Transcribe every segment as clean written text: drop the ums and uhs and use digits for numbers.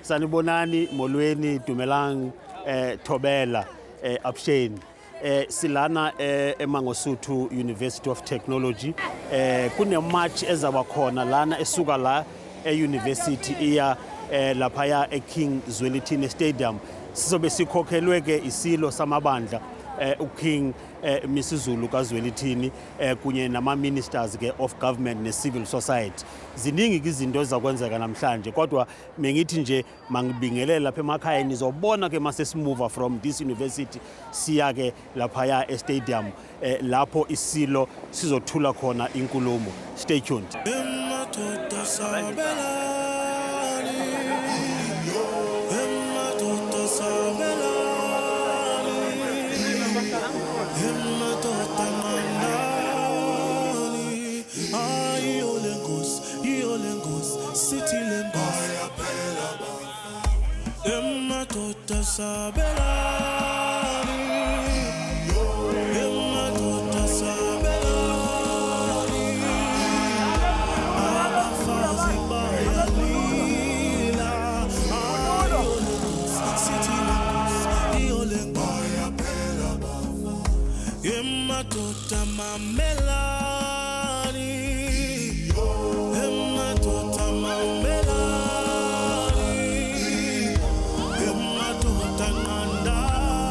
Sanibonani, molweni, dumelang, thobela, avuxeni. Silana eMangosuthu University of Technology. Kune march ezaba khona lana esuka la e-university iya laphaya eKing Zwelithini Stadium. Sizobe sikhokhelwe ke isilo samabandla uKing Misuzulu kaZwelithini kunye nama ministers ke of government ne civil society. Ziningi ke izinto ezizakwenzeka namhlanje, kodwa mengithi nje mangibingelele lapha emakhaya. Nizobona ke mase simuva from this university siya ke laphaya e-stadium lapho isilo sizothula khona inkulumo. Stay tuned. Emadoda sabelani, emadoda sabelani, emadoda nqandani. Ayiyo le nkosi, yiyo le nkosi, sithi le nkosi. Emadoda sabelani, emadoda sabelani. Abafazi bayalila. Ayiyo le nkosi, sithi le nkosi, yiyo le nkosi. Emadoda mamelani, emadoda mamelani, emadoda nqandani.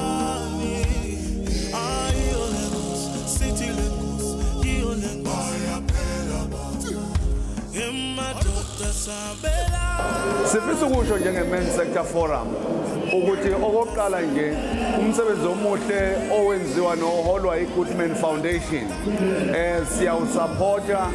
Ayiyo le nkosi, sithi le nkosi, yiyo le nkosi. Emadoda sabelani. Sifisa ukusho njenge-Men Sector Forum ukuthi okokuqala nje umsebenzi omuhle owenziwa noholwa i-Goodman Foundation siyawusupporta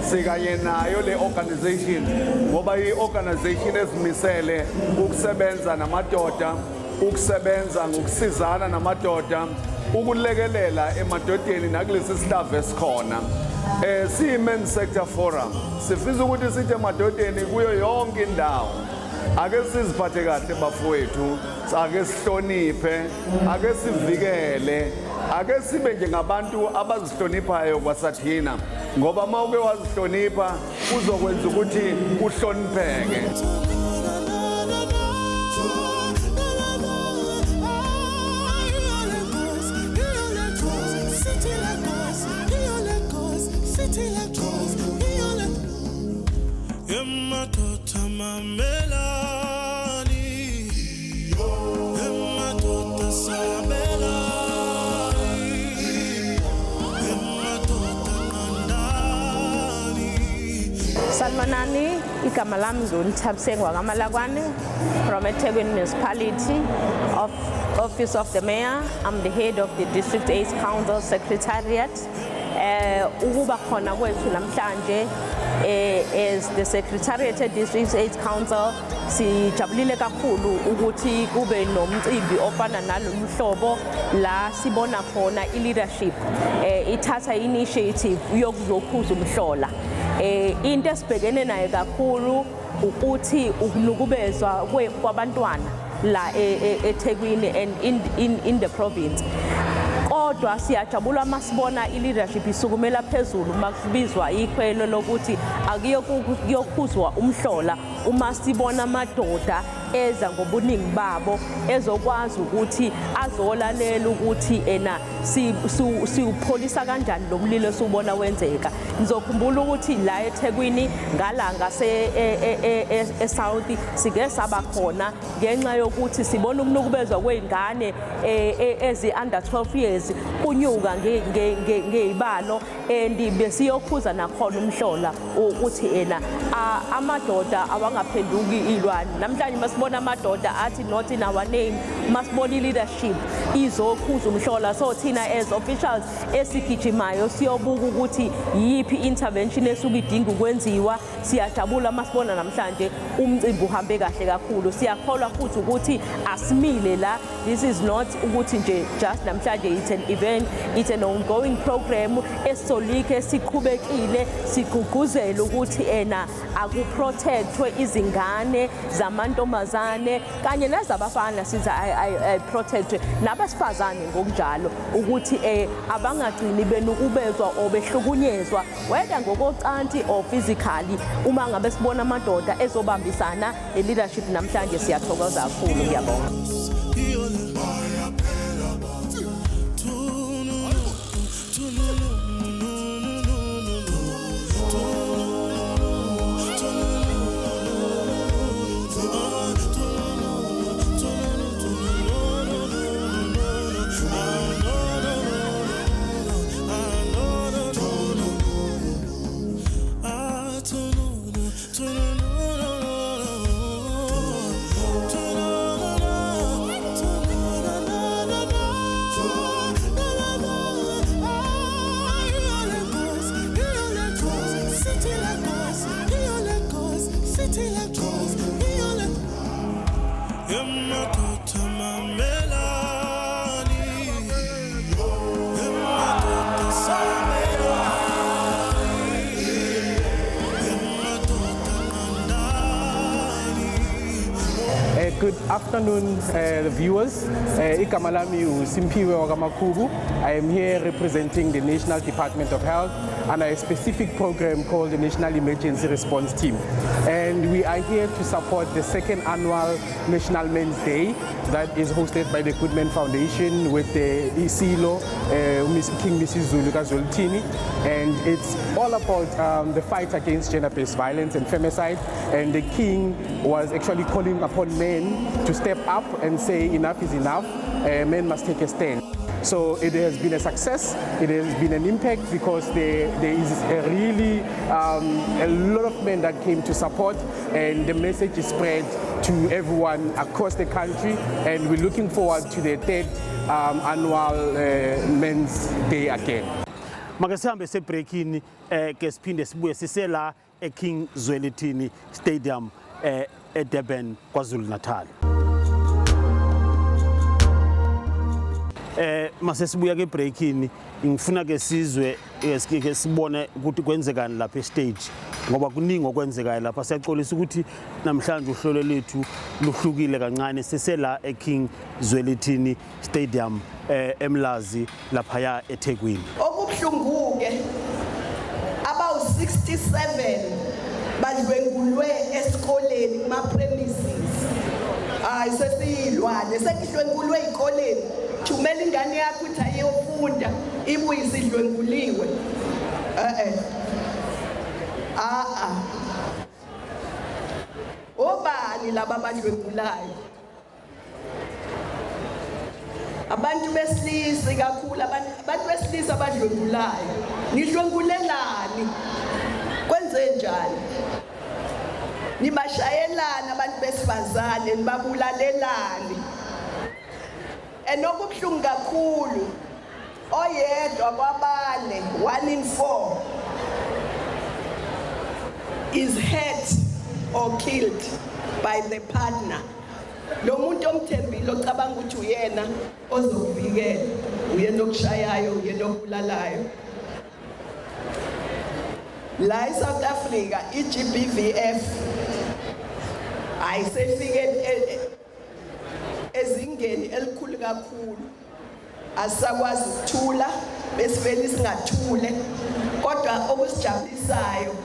sikanye nayo le organization, ngoba i-organization ezimisele ukusebenza namadoda, ukusebenza ngokusizana namadoda, ukulekelela emadodeni nakulesi sihlava esikhona. Siyi-Men Sector Forum sifisa ukuthi sithi emadodeni kuyo yonke indawo, ake siziphathe kahle bafowethu, ake sihloniphe, ake sivikele, ake sibe nje ngabantu abazihloniphayo kwasathina, ngoba uma uke wazihlonipha uzokwenza ukuthi uhlonipheke. Emadoda mamelani, emadoda sabelani, emadoda nqandani. Sanibonani, igama lami nguNthabiseng wakaMalakwane from eThekwini Municipality of Office of the Mayor. I'm the head of the District 8 Council Secretariat. Ukuba khona kwethu namhlanje as the Secretariat at District 8 Council, sijabulile kakhulu ukuthi kube nomcimbi ofana nalolu hlobo la sibona khona i-leadership ithatha initiative yokuzokhuza umhlola. Into esibhekene nayo kakhulu ukuthi ukunukubezwa kwabantwana la eThekwini and in the province, kodwa siyajabula masibona i-leadership isukumela phezulu makubizwa ikhwelo lokuthi akuyokuyokhuzwa umhlola, uma sibona amadoda eza ngobuningi babo ezokwazi ukuthi azolalela ukuthi ena siwupholisa kanjani lo mlilo esiwubona wenzeka. Ngizokhumbula ukuthi la eThekwini ngala ngase eSouth sike saba khona ngenxa yokuthi sibona ukunukubezwa kwey'ngane ezi under 12 years kunyuka ngey'balo and besiyokhuza nakhona umhlola ukuthi ena amadoda awangaphenduki ilwane. Namhlanje masibona amadoda athi, "Not in our name," masibona i-leadership izokhuza umhlola, so thina as officials esigijimayo siyobuka ukuthi yiphi intervention esuke idinga ukwenziwa. Siyajabula masibona namhlanje umcimbi uhambe kahle kakhulu. Siyakholwa futhi ukuthi asimile la. This is not ukuthi nje just namhlanje it's an event, it's an ongoing program esisolike siqhubekile sigqugquzela ukuthi ena akuprotectwe izingane zamantombazane kanye nezabafana. Sithi Ayi-protect nabesifazane ngokunjalo ukuthi abangagcini benukubezwa or behlukunyezwa, whether ngokocansi or physically. Uma ngabe sibona amadoda ezobambisana ne-leadership namhlanje, siyathokoza kakhulu. Ngiyabonga. Iyo le Tununu, tununu, nunu, tununu, tununu, ah, tununu, tununu, tununu, ah, no, no, no, no, ah, no, no, no, no, ah, tununu, tununu, no, no, no, tununu, tununu, no, no, no, no, no, ah, iyo le Nkosi, iyo le Nkosi, sithi le Nkosi, iyo le Nkosi, sithi le Nkosi, iyo le Emadoda mamelani, emadoda samelani, emadoda nqandani. Good afternoon, the viewers. Igama lami uSimphiwe wakaMakhubu. I am here representing the National Department of Health under a specific program called the National Emergency Response Team. And we are here to support the second annual National Men's Day that is hosted by the Goodman Foundation with the Isilo, King Misuzulu kaZwelithini. And it's all about the fight against gender-based violence and femicide. And the king was actually calling upon men to step up and say enough is enough. Men must take a stand. So it has been a success. It has been an impact because there is a really a lot of men that came to support, and the message is spread to everyone across the country. And we're looking forward to the third annual Men's Day again. Make sihambe sebreakini ke siphinde sibuye sisela eKing Zwelithini Stadium eDurban, KwaZulu Natal. Mase sibuya ke breakini, ngifuna ke sizwe ke sibone ukuthi kwenzekani lapha e-stage, ngoba kuningi okwenzekayo lapha. Siyaxolisa ukuthi namhlanje uhlelo lethu luhlukile kancane. Sisela eKing Zwelithini Stadium eMlazi laphaya eThekwini. Okubuhlungu-ke, abawu-67 badlwengulwe esikoleni kuma-premises. Hayi, sesiyilwane, sekudlwengulwe ey'koleni. Thumela ingane yakho ukuthi ayiyofunda, ibuye isidlwenguliwe. E-e, a-a, obani laba abadlwengulayo? Abantu besilisa kakhulu, abantu besilisa abadlwengulayo. Nidlwengulelani? Kwenze njani? Nibashayelani abantu besifazane? Nibabulalelani? Enokubuhlungu kakhulu, oyedwa kwabane, 1 in 4, is hurt or killed by the partner. Lo muntu omthembile, ocabanga ukuthi uyena ozokuvikela, uyena okushayayo, uyena okubulalayo. La eSouth Africa, iGBVF ayisefike ezingeni elikhulu kakhulu. Asisakwazi ukuthula, besivele singathule, kodwa okusijabulisayo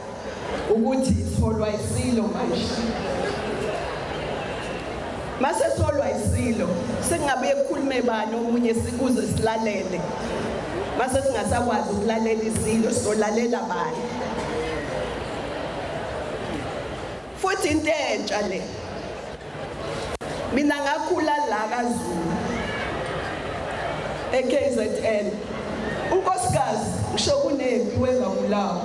ukuthi siholwa isilo manje. Mase siholwa isilo, singabuye kukhulume bani omunye sikuze silalele? Mase singasakwazi ukulalela isilo, sizolalela bani futhi? Into entsha le. Mina ngakhula la kaZulu, eKZN. Unkosikazi, ngisho kunempi, wengabulawa.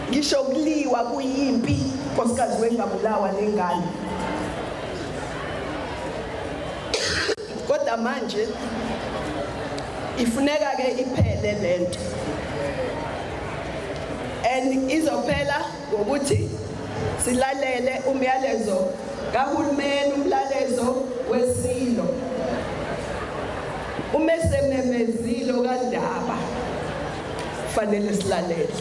Ngisho kuliwa, kuyimpi, unkosikazi wengabulawa nengane. Kodwa manje ifuneka ke iphele lento, and izophela ngokuthi silalele umyalezo kahulumeni, umlalezo wesilo. Uma esememezile kandaba, fanele silalele.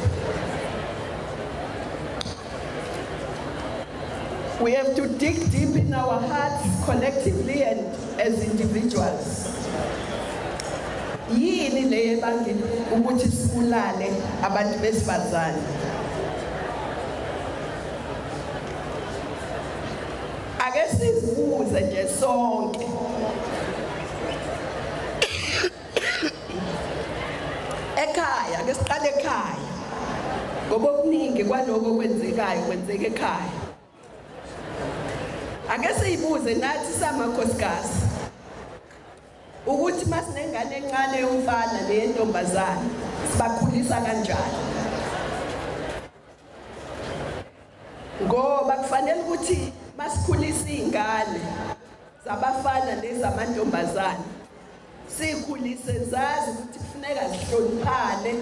We have to dig deep in our hearts collectively and as individuals. Yini le ebangela ukuthi sibulale abantu besifazane? Ake sizibuze nje sonke. Ekhaya, ake siqale ekhaya. Ngoba okuningi kwaloko kwenzekayo kwenzeka ekhaya. Ake siyibuze nathi samakhosikazi ukuthi masinengane encane yomfana neyentombazane sibakhulisa kanjani? Ngoba kufanele ukuthi masikhulisa izingane zabafana nezamantombazane sikhulise zazi ukuthi kufuneka zihloniphane,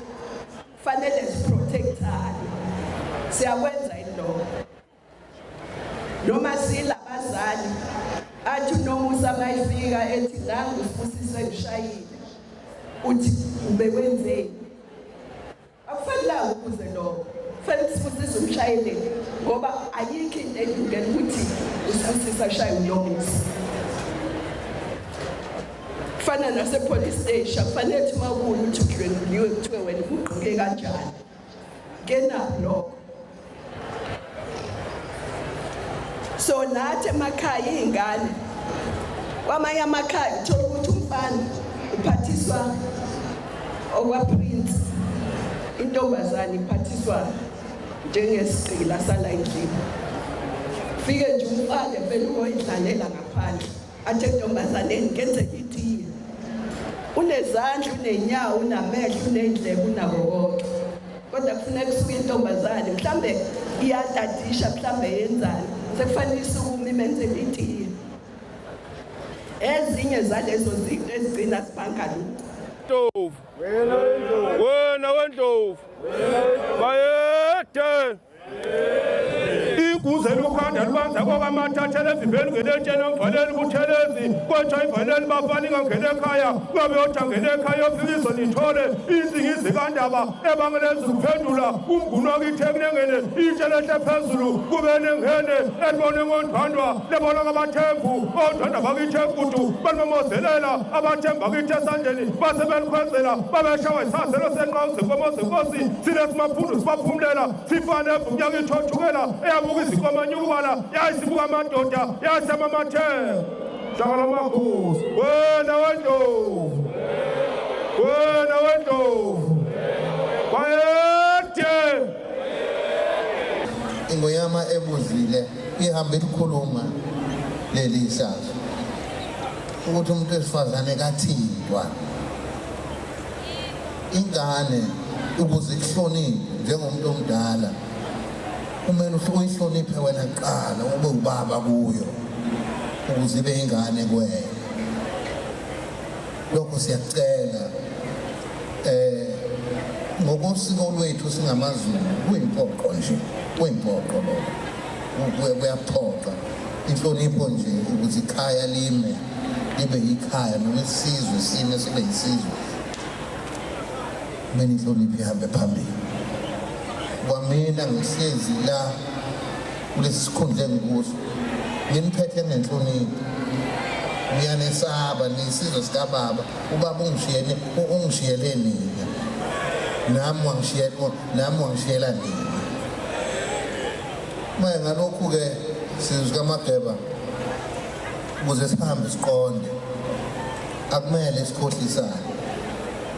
kufanele ziprotectane. Siyakwenza yini lokho? Noma silabazali athi uNomusa mayifika ethi nangu uSibusiso engishayile, uthi ubekwenzeni? Akufanelanga ukuze lokho, kufanele uSibusiso umshayele, ngoba ayikho into elungele ukuthi uSibusiso ashaye uNomusa. Kufana nase-police station, kufanele ukuthi uma ubuya uthi udlwenguliwe kuthiwe wena ubugqoke kanjani. Kenaphi lokho? So nathi emakhaya iy'ngane, kwamanye amakhaya uthola ukuthi umfana uphathiswa okwa-prince, intombazane iphathiswa njengesigqila sala endlini. Fike nje umfana vele uyoyidlalela ngaphandle, athi entombazaneni ngenzeka itiye. Unezandla, unenyawo, unamehlo, unendlebe, unako konke. Kodwa kufuneka kusuke intombazane, mhlambe iyatadisha, mhlambe yenzani, sekufanele isukume imenzele itiye. Ezinye zalezo zinto ezigcina sibanga lokhu. Ndlovu. Wena wendlovu. Bayede. Iguze lukhanda lubanza kwakamathathela evimbeni ngelentsheni omvaleli buthelezi kwatsha ivaleli bafana ingangena ekhaya ngabe yothi angena ekhaya yofikisa nithole insingizi kandaba ebangela ezikuphendula umnguni wakithe kunengene itshe lehle phezulu kube nengene elibone ngondwandwa lebona ngabathembu ondwandwa bakithe kudu balimomozelela abathembu bakithe esandleni base belikhwezela babeshawa isazelo senqawu zinkomo zenkosi sinesimaphundo sibaphumulela sifane evunyaka ithothukela eyabuka izinkomanyukubala yayisibuka amadoda yayisemamatheko hlangana amakhosi wena wendlovu wena wendlovu bayede. Ingonyama ebuzile ihambe ilikhuluma leli hlazo ukuthi umuntu wesifazane kathintwa ingane ukuze ikuhloniphe njengomuntu omdala kumele uyihloniphe wena kuqala ube ubaba kuyo ukuze ibe ingane kuwena. Lokho siyakucela ngokosiko lwethu singamaZulu kuyimpoqo nje, kuyimpoqo lokho, kuyaphoqa inhlonipho nje ukuthi ikhaya lime libe yikhaya noma isizwe sime sibe yisizwe, kumele inhlonipho ihambe phambili. Kwamina ngihlezi la kulesi sikhundla engikuso nginiphethe ngenhlonipho, ngiyanesaba nisizwe sikababa, ubaba ungishiyele nina, nami wangishiyela nina. Manje ngalokhu-ke sizwe sikaMageba ukuze sihambe siqonde, akumele sikhohlisane,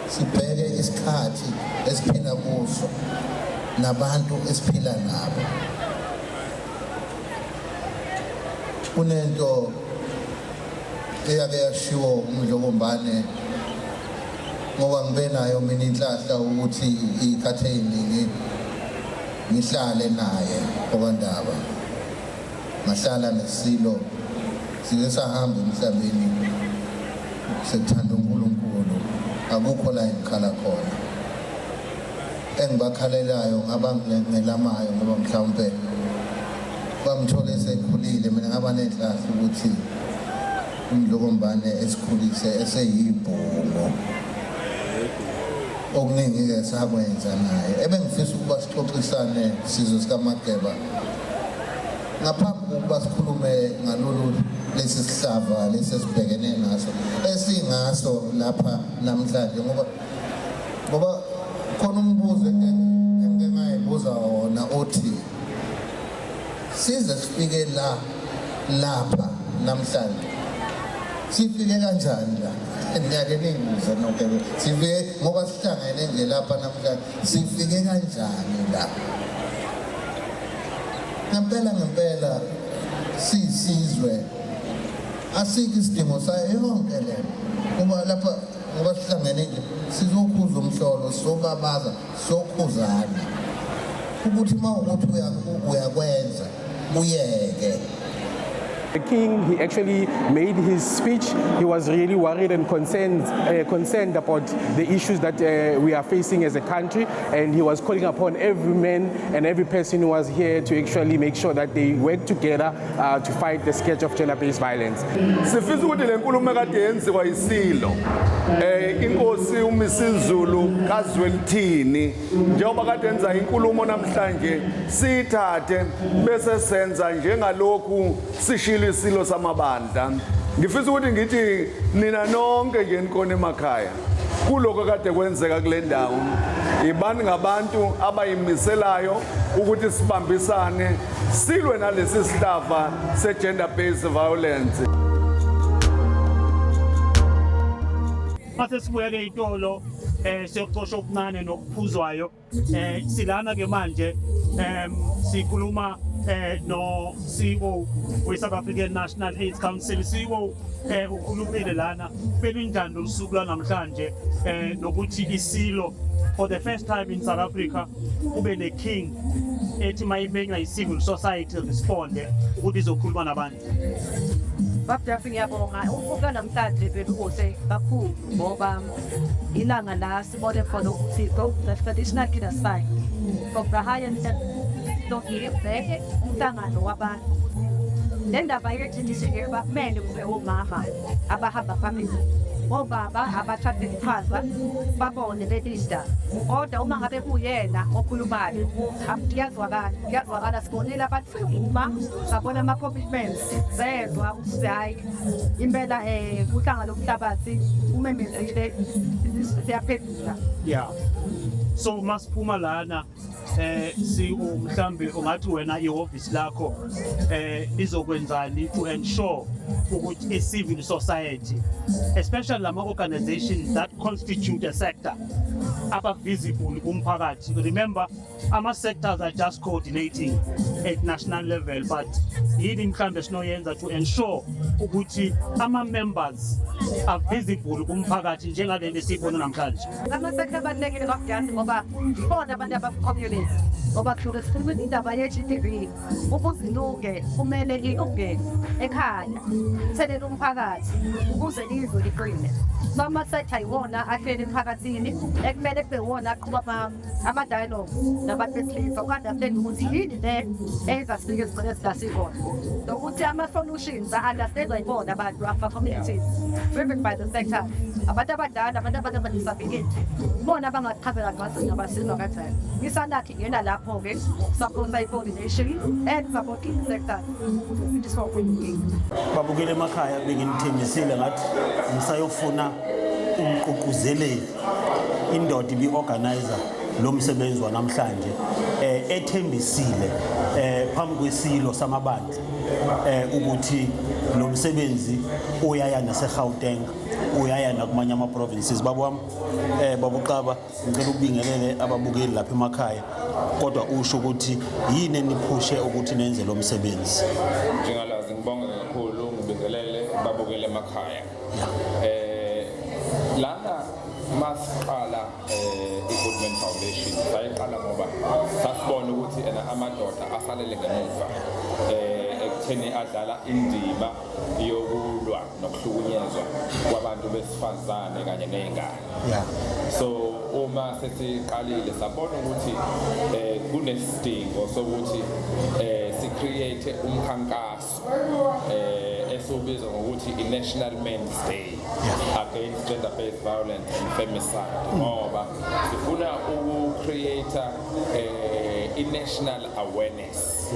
sibheke isikhathi esiphila kuso nabantu esiphila nabo. Kunento eyake yashiwo uMdlokombane ngoba ngibe nayo mina inhlahla ukuthi iy'khathi ey'ningi ngihlale naye okwandaba, ngahlala nesilo sike sahamba emhlabeni sekuthanda uNkulunkulu, akukho la engikhala khona. Engibakhalelayo ngaba ngelamayo ngoba mhlawumbe bamthole esekhulile, mina ngaba nenhlahla ukuthi uMdlokombane esikhulise eseyibhungu. Okuningi-ke sakwenza naye. Ebengifisa ukuba sixoxisane sizwe sikaMageba ngaphambi kokuba sikhulume ngalolu lesi sihlava lesi esibhekene naso esingaso lapha namhlanje, ngoba khona umbuzo engike ngayibuza wona othi size sifike la lapha namhlanje, sifike kanjani la? Ngiyake ningibuze nonke, sifike ngoba sihlangene nje lapha namhlanje, sifike kanjani la? Ngempela ngempela siyisizwe asikho isidingo sayo yonke lento, kuba lapha ngoba sihlangene nje sizokhuza umhlolo, sizobabaza, sizokhuzana ukuthi uma ukuthi uyakwenza kuyeke. The king, he actually made his speech. He was really worried and concerned about the issues that we are facing as a country, and he was calling upon every man and every person who was here to actually make sure that they work together to fight the scourge of gender-based violence. Sifisa ukuthi le nkulumo ekade yenziwa isilo inkosi uMisizulu kaZwelithini, njengoba kade yenza inkulumo namhlanje, siyithathe bese senza njengalokhu sishilo isilo samabandla. Ngifisa ukuthi ngithi nina nonke nje nikhona emakhaya, kuloko kade kwenzeka kule ndawo, ibani ngabantu abayimiselayo ukuthi sibambisane silwe nalesi sihlava se-gender based violence. Mase sibuya ke itolo siyoxosha okuncane nokuphuzwayo. Silana ke manje sikhuluma no CEO we South African National AIDS Council. CEO, ukhulumile lana, belinjani lolu suku lwanamhlanje nokuthi isilo for the first time in South Africa kube ne king ethi mayimenywa i-civil society responde ukuthi izokhuluma nabantu? Baba ngiyabonga. Usuku namhlanje belukuhle kakhulu ngoba ilanga la sibone khona ukuthi the traditional leaders side from the highest level umhlangano wabantu, le ndaba ye-GBV kumele kube omama abahamba phambili, obaba abathathe iqhaza babone le-leader, kodwa uma ngabe kuyena okhulumayo kuyazwakala, kuyazwakala. Sibonile abantu uma sabona ama-commitments, sezwa ukuthi hhayi impela uhlanga lomhlabathi umemezile, siyaphendula. Yeah, so masiphuma lana si mhlambe ungathi wena ihhovisi lakho lizokwenzani to ensure ukuthi i-civil society, especially lama organizations that constitute a sector, aba visible kumphakathi? Remember, ama sectors are just coordinating at national level, but yini mhlambe sinoyenza to ensure ukuthi ama members are visible kumphakathi njengaleli esiyibona namhlanje? Ama-sector abalulekile kakhulu ngoba ibona abantu abaku-community, ngoba kusuke sikhuluma indaba ye-GBV, ukuze ilunge kumele ilunge ekhaya, ithelele umphakathi ukuze izwe liqine. So ama-sector iwona ahleli emphakathini ekumele kube iwona aqhuba ama-dialogue nabantu besilisa uku-understand ukuthi yini le eyenza sifike sigcine singasikhona, nokuthi ama-solutions a-understandwa yibona abantu ama-communities driven by the sector, abantu abadala, abantu abanama-disability, ibona abangachazela ngathi ngabasiza kanjani. ISANAC ingena lapho-ke support i-coordination and supporting the sector. Babukele emakhaya, benginithembisile ngathi ngisayofuna umququzeleli, indoda ibi-organizer lo msebenzi wanamhlanje, ethembisile phambi kwesilo samabandla ukuthi lo msebenzi uyaya naseGauteng, uyaya nakumanye ama-provinces. Baba wami, babuqaba, ngicela ukubingelele ababukeli lapha emakhaya, kodwa usho ukuthi yini eniphushe ukuthi nenze lo msebenzi. Njengalazi, ngibonge kakhulu, ngibingelele babukele emakhaya. Lana masiqala i-Goodman Foundation, sayiqala ngoba sasibona ukuthi ena amadoda asalele ngemuva ekutheni adlala indima yokulwa nokuhlukunyezwa kwabantu besifazane kanye nezingane. So uma sesiqalile sabona ukuthi kunesidingo sokuthi si-create umkhankaso esiwubiza ngokuthi i-National Men's Day. Against Gender Based Violence and Femicide, ngoba sifuna uku-create i-national awareness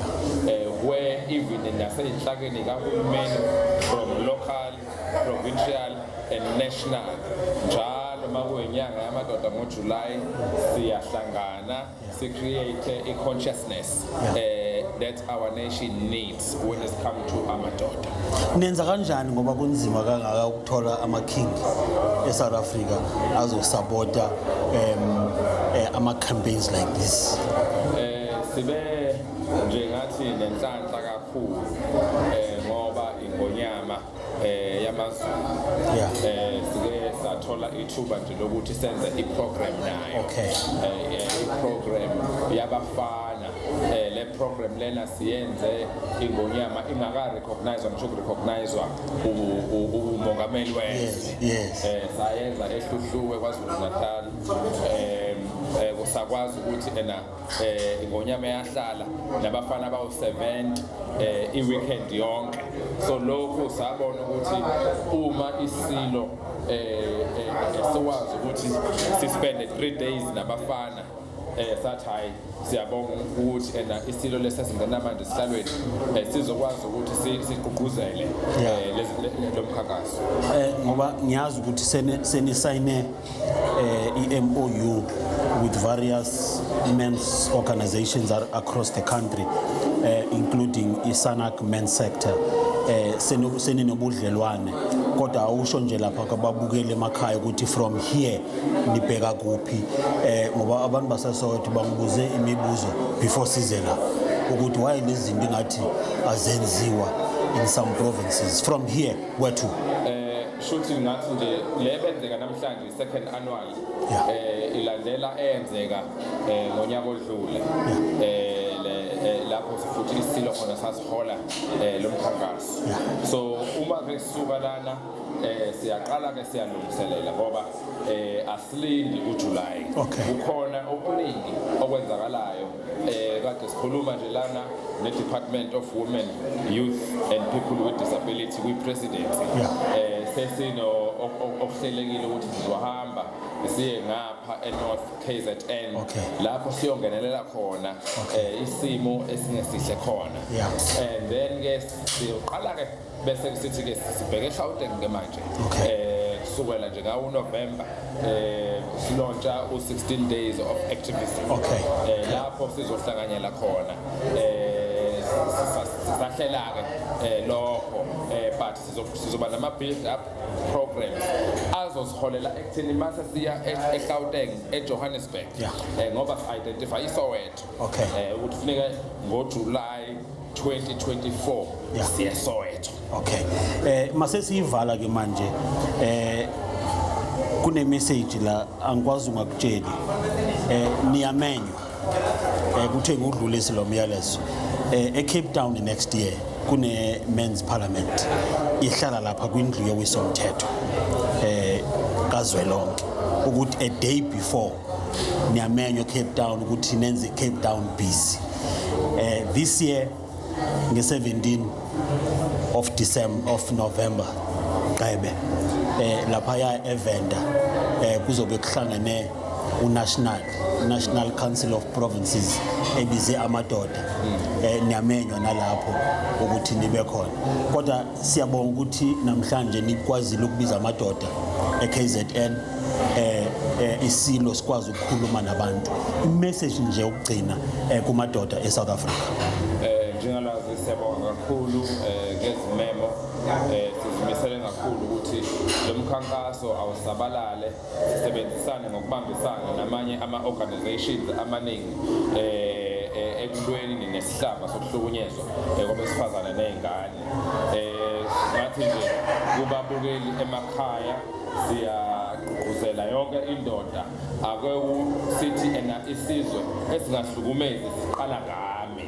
where even nasey'nhlakeni kahulumeni, from local, provincial and national, njalo uma kuyinyanga yamadoda ngoJuly siyahlangana, si-create i-consciousness that our nation needs when it come to amadoda. Nenza kanjani, ngoba kunzima kangaka ukuthola ama-king e-South Africa azosupporta ama-campaigns like this? Sibe nje ngathi nenhlanhla kakhulu ngoba ingonyama yamaZulu sike sathola ithuba nje lokuthi senze i-program nayo. I-program yabafana, le program lena siyenze ingonyama ingaka-recognizewa, ngisho uku-recognizewa umongameli wezwe. Sayenza eHluhluwe, KwaZulu Natal, kusakwazi ukuthi ena ingonyama yahlala nabafana bawu-70 i-weekend yonke. So lokhu sabona ukuthi uma isilo sikwazi ukuthi sispende 3 days nabafana, sathi hayi, siyabonga ukuthi ena isilo lesesingena manje esihlalweni sizokwazi ukuthi sigqugquzele lo mkhankaso. Ngoba ngiyazi ukuthi senisayine i-MOU with various men's organizations across the country, including iSANAC men's sector, seninobudlelwane, kodwa awusho nje lapha kwababukeli emakhaya ukuthi from here nibheka kuphi, ngoba abantu baseSoweto bangibuze imibuzo before size la ukuthi why lezi zinto ingathi azenziwa in some provinces. From here, where to? Shuthi ngathi nje le benzeka namhlanje, second annual, ilandela eyenzeka ngonyaka odlule, le lapho futhi isilo khona sasihola lo mkhankaso. So uma ke sisuka lana, siyaqala ke siyalungiselela, ngoba asilindi uJuly. Kukhona okuningi okwenzakalayo. Kade sikhuluma nje lana ne-Department of Women, Youth and People with Disability kwi-presidency. Sesino okuhlelekile ukuthi sizohamba siye ngapha eNorth KZN, lapho siyongenelela khona isimo esingesihle khona. And then ke siyoqala ke bese sithi ke sibheke eGauteng ke manje. Kusukela nje ngawo November silauncha u16 days of activism. Lapho sizohlanganyela khona, sisahlela ke lokho, but sizoba nama build up programs azosiholela ekutheni mase siya eGauteng, eJohannesburg, ngoba si-identify iSoweto ukuthi funeka ngoJuly 2024 siye Soweto. Okay. Mase siyivala ke manje, kune message la angikwazi ungakutsheli. Niyamenywa. Kuthe ngudlulise lo myalezo. ECape Town next year kune men's parliament. Ihlala lapha kwindlu yowisomthetho kazwelonke, ukuthi a day before niyamenywa eCape Town ukuthi nenze Cape Town busy. This year nge-17 of December, of November gqebe, lapha ya eVenda, kuzobe kuhlangene uNational National Council of Provinces ebize amadoda. Niyamenywa nalapho ukuthi nibe khona, kodwa siyabonga ukuthi namhlanje nikwazile ukubiza amadoda eKZN, isilo sikwazi ukukhuluma nabantu. Imessage nje ukugcina kumadoda eSouth Africa. Njengalazi, siyabonga kakhulu ngezimemo. Sizimisele kakhulu ukuthi lo mkhankaso awusabalale, sisebenzisane ngokubambisana namanye ama-organizations amaningi ekulweni nesihlava sokuhlukunyezwa kwabesifazane ney'ngane. Ngathi nje kubabukeli emakhaya, siyagqugquzela yonke indoda, ake sithi ena isizwe esingahlukumezi siqala ngami.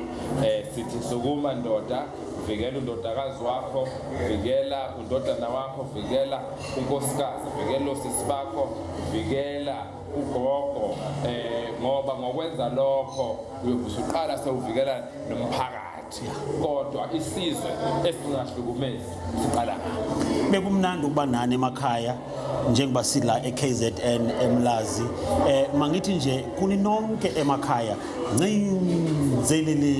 Sithi sukuma ndoda, vikela undodakazi wakho, vikela undodana wakho, vikela unkosikazi, vikela osisi bakho, vikela ugogo, ngoba ngokwenza lokho uyobe usuqala sewuvikela nomphakathi. Kodwa isizwe esingahlukumezi siqala ngami. Bekumnandi ukuba nani emakhaya. Njengoba sila eKZN eMlazi, mangithi nje kuni nonke emakhaya, ncinzelele.